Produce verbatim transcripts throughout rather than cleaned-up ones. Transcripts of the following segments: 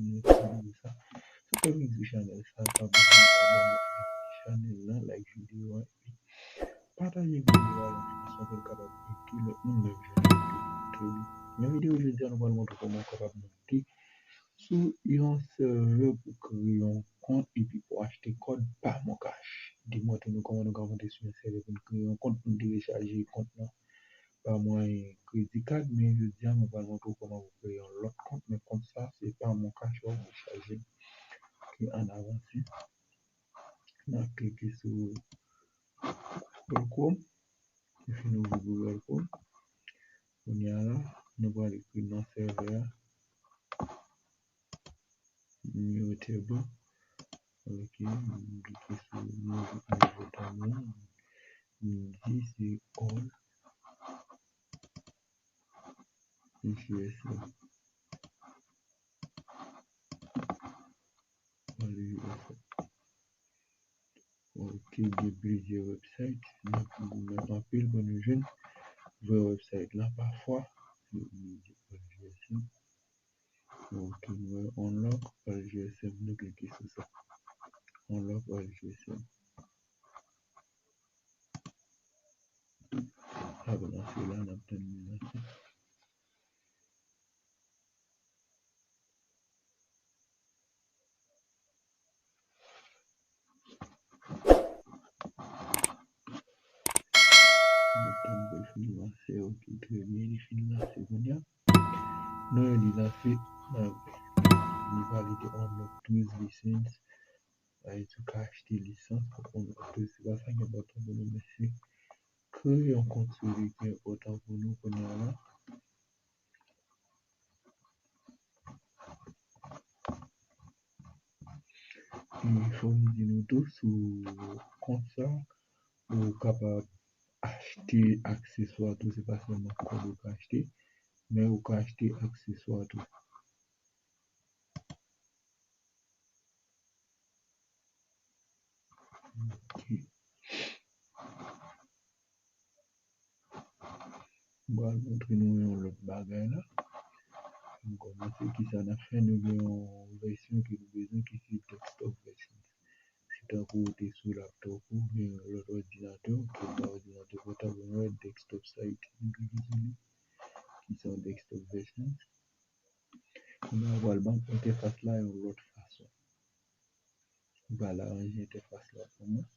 nou te vle sa. Si w fè vin sou chanèl sa, pa bliye abòne avèk chanèl la, like videyo a, epi pataje videyo a yon fason pou l kapab ede lòt moun menm jan avèk ou. Nan videyo jodi a, nou pral montre kòman w kapab monte sou yon server pou kreye yon kont epi pou achte kòd pa Moncash. Di mwen tou nou kòman nou ka monte sou yon server pou n kreye yon kont pou n telechaje kont lan pa mwayen kredi kad, men jodi a mwen pral montre w kòman pou kreye yon lòt kont, men kont sa se pa Moncash w ap telechaje. Ok, ann avanse. N ap klike sou Google Chrome. Nou fin ouvri Google Chrome. Kounye a la, nou pral ekri non sèvè a. Mutable. Ok, m klike sou nouvo, nouvo tab la. M di se all J S M. All J S M. Ok, gen plizyè website. N ap goumen anpil pou nou jwenn vrè website la pafwa. Yo bliye All J S M. Ok, nou wè Unlock All J S M, nou klike sou sa. Unlock All J S M. L ap lanse la, n ap tann li lanse. Mwen tann pou l fin lanse, ok, trè byen, li fin lanse kounye a. Nou wè li lanse, nou wè li valide unlock twelve license. Sa vle di ou ka achte lisans pou unlock twelve. Se pa sa ki enpòtan pou nou, men se kreye yon kont sou li ki enpòtan pou nou kounye a la. E fò m di nou tou, sou kont sa, ou kapab achte akseswa tou, se pa sèlman kòd ou ka achte, men ou ka achte akseswa tou. Ok. M pral montre nou yon lòt bagay la. M kòmanse kisa n ap fè. Nou gen yon vèsyon ke nou bezwen ki se desktop version. Se tankou ou te sou laptop ou oubyen yon lòt òdinatè, ou te ba òdinatè pòtab ou yon desktop site. Nou klike sou li. Ki se yon desktop version. Kounye a, ou pral ban entèfas la yon lòt fason. Ou pral aranje entèfas la pou mwen.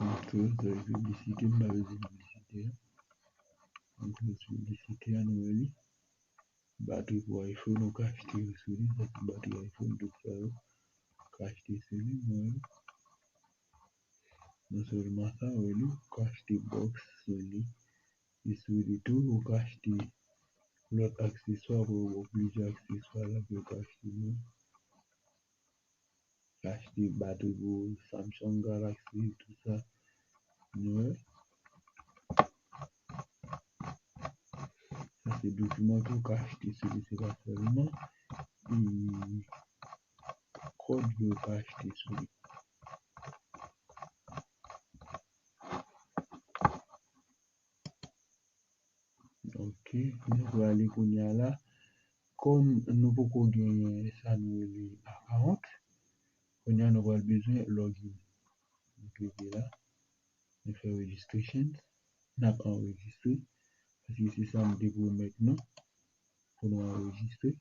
Ok, sa se piblisite, m pa bezwen piblisite a. Ann koze piblisite a, nou wè li. Batri pou iPhone, ou ka achte yo sou li, sa se batri iPhone, tout sa yo. Ou ka achte sou li, nou wè. Non sèlman sa, ou wè li, ou ka achte box sou li. E sou li tou, ou ka achte lòt akseswa, pou ou plizyè akseswa la, ke ou ka achte yo. Achte batri pou Samsung Galaxy, tout sa. Nou wè. Sa se dokiman ke ou ka achte sou li, se pa sèlman, e, kòd ke ou ka achte sou li. Ok, nou prale kounye a la. Kòm nou poko gen sa nou rele account, kounye a nou pral bezwen login. Nou klike la, nou fè registration, n ap anrejistre, paske se sa m te pwomèt nou, pou nou anrejistre.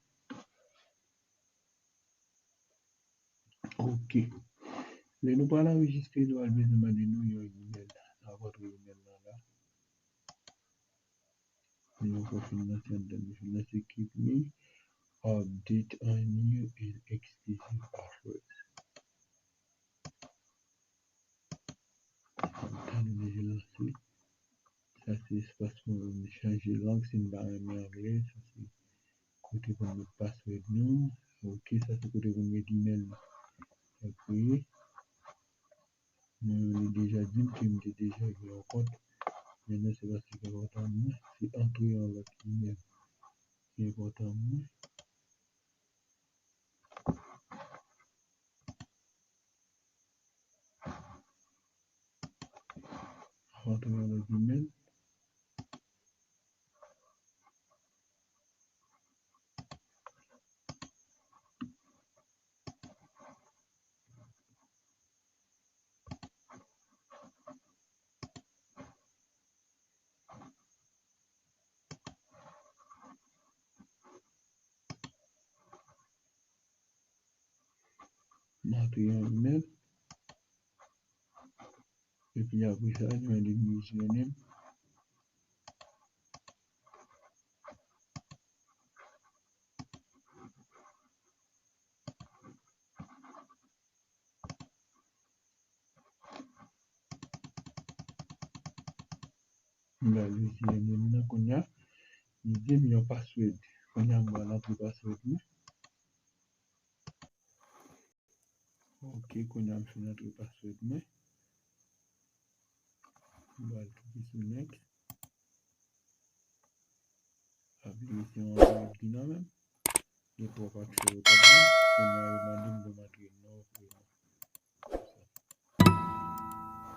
Ok. Lè nou pral anrejistre, nou al bezwen mande nou yon email. Nou ap rantre email lan la. Nou poko fin lanse anndan, nou fin lanse keep me update on new and exclusive offers. Sa nou deja lanse. Sa se espas pou nou chanje lang si n pa renmen anglè. Sa se kote pou n met password nou. Ok, sa se kote pou n met email nou. Ok. Mwen, li deja di m ke m te deja gen yon kont. Men non, se pa sa ki enpòtan pou mwen. Se antre yon lòt email ki enpòtan pou mwen. Antre yon lòt email. M antre yon email. Epi apre sa, li mande m username. M ba li username nan kounye a. Li di m yon password. Kounye a m pral antre password mwen. Ok, kounye a m fin antre password mwen. M pral klike sou next. Aplike se yon Android ki nan men m. Gen twòp aksè yo p ap ban m. Kounye a yo mande m pou m antre non, prenon.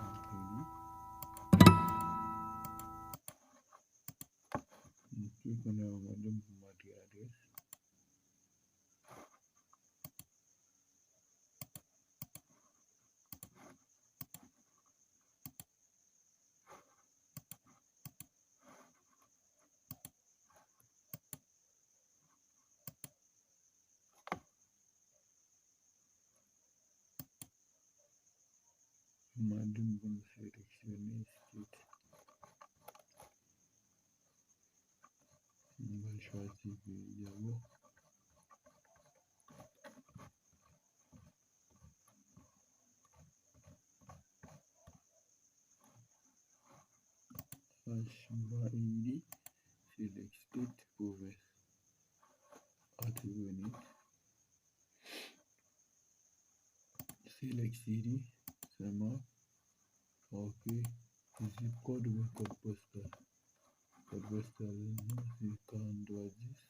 Antre non. Ok, kounye a yo mande m pou m antre adrès. Yo mande m pou m seleksyone state. M pral chwazi peyi dabò. H ba A D, select state, province. Antre konnen. Select city, sèlman. Ok. Zip code oubyen kòd postal. Kòd postal mwen se karant twa dis.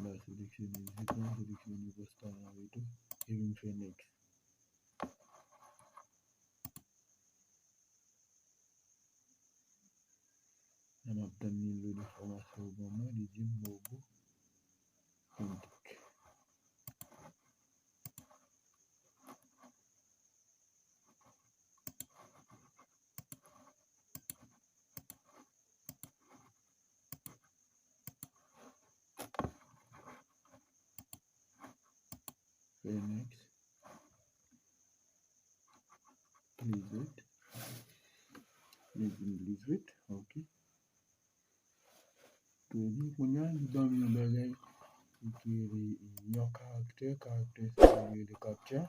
La, seleksyone zip lan, seleksyone postal lan etou. Epi m fè next. Lè m ap tann li load enfòmasyon yo ban mwen, li di m logo. Kontak. Fè next. Please wait. Li di m please wait. Ok. Epi kounye a, li ban m yon bagay ki rele yon karaktè. Karaktè sa yo rele captcha.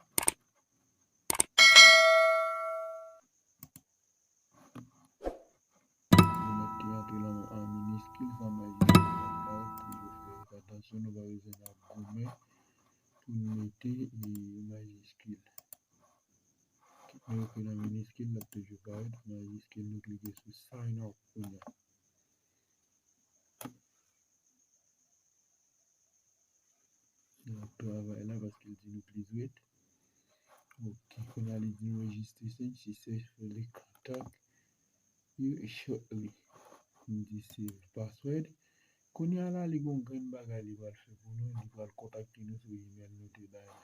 Yo mèt te antre l an miniskil, san majiskil. Donk, toujou fè atansyon, nou pa bezwen ap goumen pou n mete, e, majiskil. Kit nou ekri l an miniskil, l ap toujou parèt majiskil. Nou klike sou sign up kounye a. N ap travay la paske l di nou please wait. Ok, kounye a li di nou register, successfully contact you shortly. M di save password. Kounye a la, li gon grenn bagay li pral fè pou nou, li pral kontakte nou sou email nou te bay la.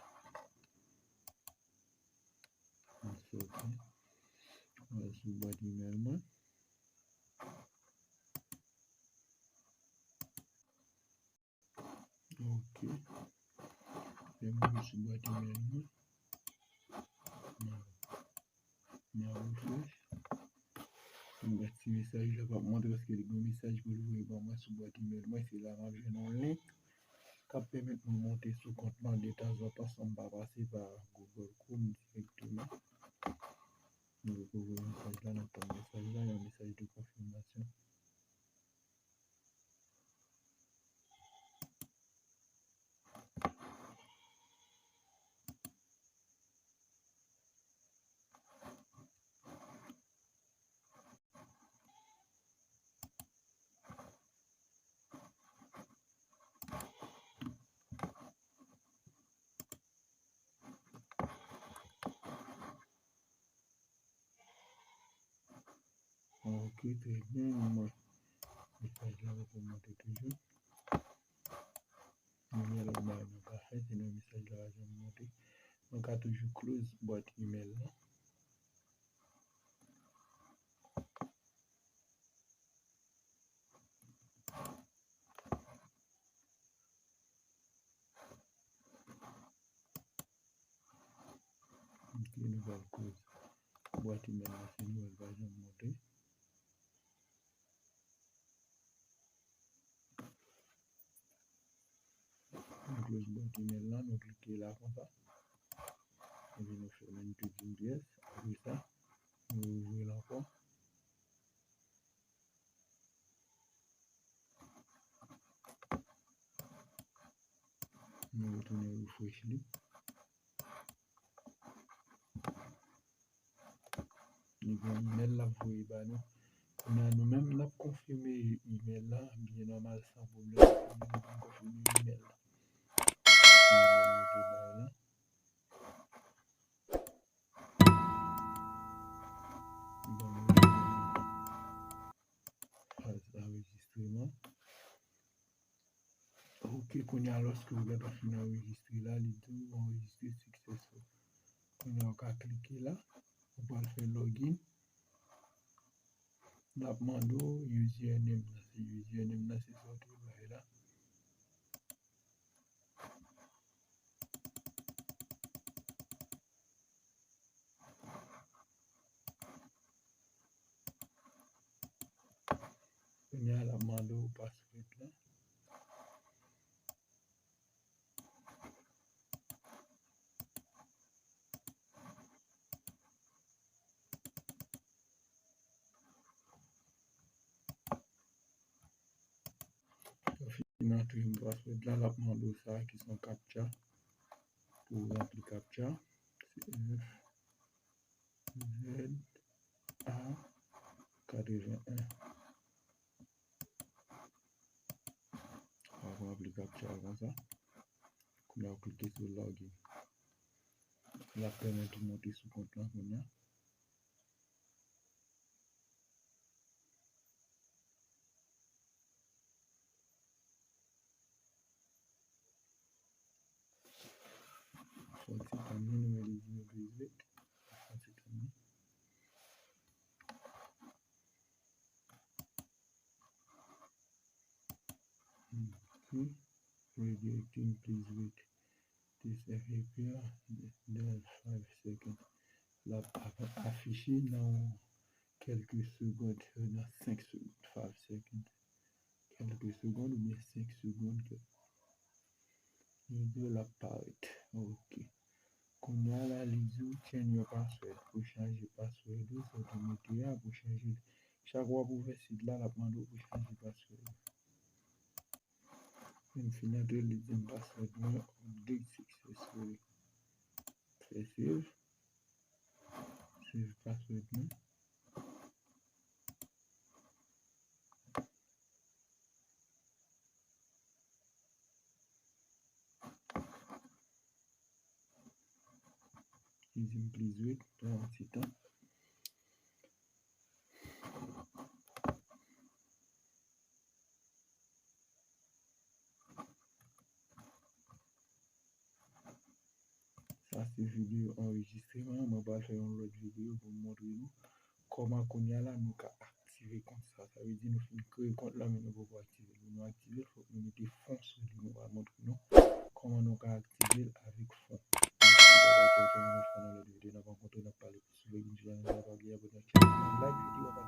M soti. M al sou bwat email mwen. Ok. Lè m rive sou bwat email mwen, m a, m a refresh. M wè ti mesaj la p ap montre paske li gen yon mesaj pou l voye ban mwen sou bwat email mwen. Se la m ap jwenn yon link k ap pèmèt mwen monte sou kont lan detanzantan san m pa pase pa Google Chrome dirèkteman. Nou poko wè mesaj la, n ap tann mesaj la, yon mesaj de konfimasyon. Trè byen, mwen, mesaj la poko monte toujou. Gen lòt bagay nou ka fè, sinon mesaj la pa janm monte. Nou ka toujou close bwat email la. Ok, nou pral close bwat email la, sinon l pa janm monte. Nou close bwat email la, nou klike la konsa. Epi nou fèmen tout yon pyès. Apre sa, nou ouvri l ankò. Nou retounen refresh li. Li gen email l ap voye ba nou. Kounye a, nou menm, n ap konfime email la, byen nòmal, san pwoblèm. Nou vin konfime email la. Email nou te bay la. Bon, nou faz anrejistreman. Ok, kounye a, lòske w gentan fin anrejistre la, li di w anrejistre successful. Kounye a, w ka klike la, ou pral fè login. L ap mande w username nan, se username nan, se sa w te bay la. Kounye a, l ap mande w password la. Ou fin antre password la, l ap mande w sa ki se yon captcha. Pou w ranpli captcha, se F Z A katreven en. W ap ranpli captcha a konsa. Kounye a, w klike sou login. L ap pèmèt ou monte sou kont lan kounye a. Fò ti tann, nou mèt li vin plis vit. Fò ti tann. Ok. Redirecting, please wait. This F A P R, then five seconds. L ap ap afiche nan kèlke segond, nan senk segond, five seconds. Kèlke segond oubyen senk segond ke li di w l ap parèt. Ok. Kounye a la, li di w change your password. Pou chanje password ou, sa w te mete a, pou chanje l. Chak w ap ouvè sit la, l ap mande w pou chanje password. Lè m fin antre, li di m password mwen update successfully. Fè save. Save password mwen. Li di m please wait, pran yon ti tan. Sa se videyo anrejistreman an. Mwen pral fè yon lòt videyo pou m montre nou kòman kounye a la nou ka aktive kont sa. Sa vle di nou fin kreye kont la, men nou poko aktive l. Pou nou aktive l, fòk nou mete fon sou li. Mwen pral montre nou kòman nou ka aktive l avèk fon. Mèsi, bye bye, tchaw, tchaw, nou fè nan lòt videyo, n ap rankontre, n ap pale plis sou vèb, nou channel la, pa bliye abòne ak channel la, like videyo a,